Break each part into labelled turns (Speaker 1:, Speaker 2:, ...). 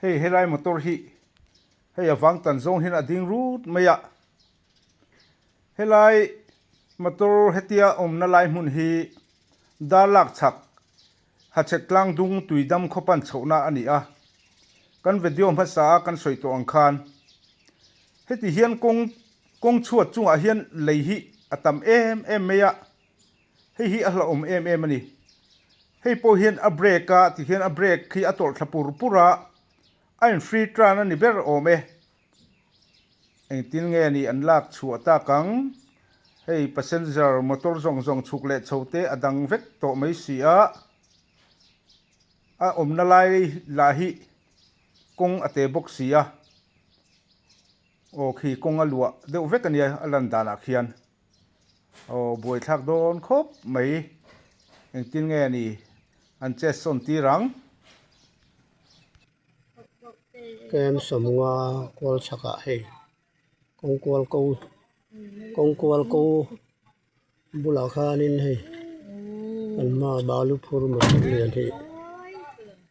Speaker 1: Hei helai motor hi hei a vang tan zawng hian a ding rut mai a. Helai motor hetia awmna lai hmun hi dar lak chhak Hachhek tlang dung tuidam khaw pan chhohna a ni a. Kan video hmasa a kan sawi tawh ang khan heti hian kawng kawng chhuat chungah hian lei hi a tam em em mai a, hei hi a hlauhawm em em a ni. Hei pawh hian a brake a tikhian a brake hi a tawlh thla pur pur a, a in free tran a ni ber awm e. Engtin nge ni an lak chhuah tak ang? Hei passenger motor zawng zawng chhuk leh chho te a dang vek tawh mai si a, a awmna lai lah hi kawng a te bawk si a, aw khi kawng a luah deuh vek a nia a lan danah khian aw buaithlak dawn khawp mai. Engtin nge ni an chet sawn tir ang?
Speaker 2: Kem sawmnga kual chhakah hei kawng kual ko kawng kual ko bulah khanin hei an hmaah balu phur motor lian hi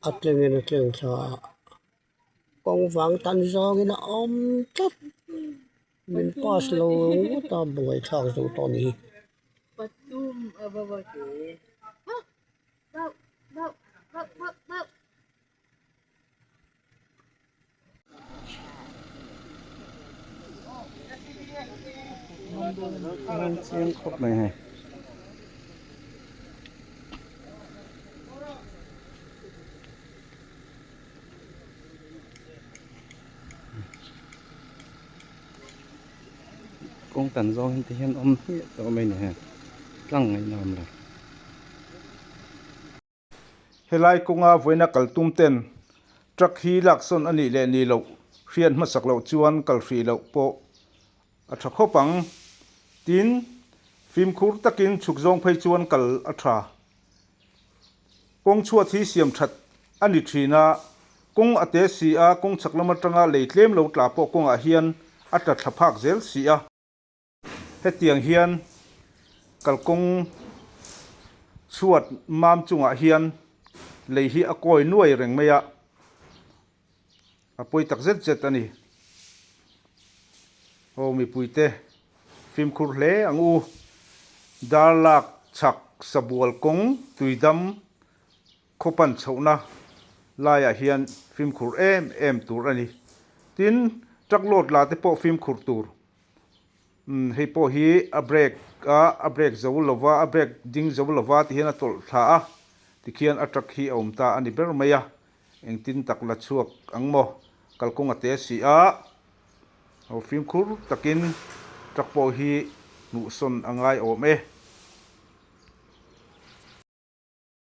Speaker 2: a tlengin a tleng thla a kawng vang tan zawngin a awm tlat min pass lo ngawt a buaithlak zo tawh a ni hi.
Speaker 1: Chiang khawp mai hei. Kawng tan zawng hi ti hian awm hmiah tawh mai ni hei tlang ngaihna awm lo. Helai kawnga vawiina kal tum ten truck hi laksawn a nih leh nih loh hriat hmasak loh chuan kal hrih loh pawh a tha khawp ang. Tin, fimkhur takin chhuk zawng phei chuan kal a tha. Kawng chhuat hi siam that a ni thin a, kawng a te si a, kawng chhak lam atanga lei tlem lo tla pawh kawngah hian a tla thla phak zel si a. Hetiang hian kalkawng chhuat mam chungah hian lei hi a kawi nuai reng mai a, a pawi tak zet zet a ni. Aw mipuite fimkhur hle ang u, Darlak chhak sabual kawng tuidam khaw pan chhohna laiah hian fimkhur em em tur a ni. Tin, truck load la te pawh fimkhur tur. Umm hei pawh hi a brake a a brake zo lova a brake ding zo lova ti hian a tawlh thla a tikhian a truck hi a awm ta a ni ber mai a engtin tak la chhuak ang maw kalkawng a te si a aw fimkhur takin truck pawh hi hnuhsawn a ngai awm e.